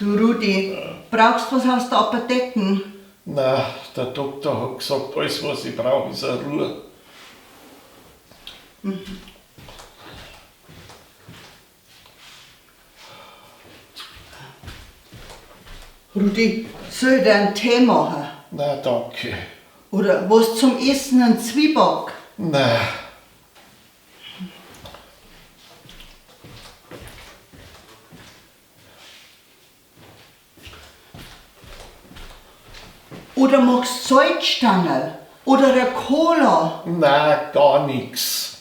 Du Rudi, brauchst was aus der Apotheken? Na, der Doktor hat gesagt, alles was ich brauch, ist a Ruhe. Rudi, soll ich dir einen Tee machen? Na, danke. Oder was zum Essen, einen Zwieback? Na. Oder magst Salzstangerl? Oder a Cola? Na, gar nix.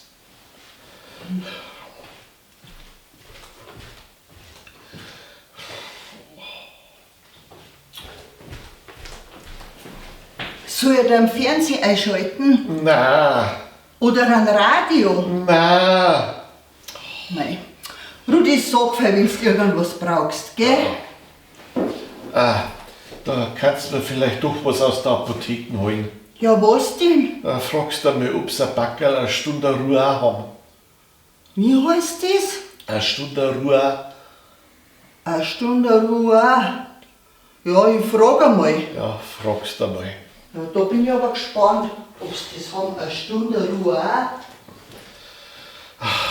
Soll ich dir einen Fernseher einschalten? Na. Oder ein Radio? Na. Mei. Rudi, sag, wenn du irgendwas brauchst, gell? Ah, da kannst du mir vielleicht doch was aus der Apotheke holen. Ja, was denn? Da fragst du mal, ob sie ein Packerl eine Stunde Ruhe haben. Wie heißt das? Eine Stunde Ruhe. Eine Stunde Ruhe. Ja, ich frag einmal. Ja, fragst du mal. Ja, da bin ich aber gespannt, ob sie das haben, eine Stunde Ruhe.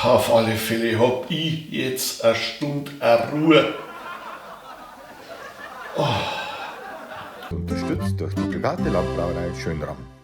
Auf alle Fälle hab ich jetzt eine Stunde Ruhe. Unterstützt durch die private Landbrauerei Schönram.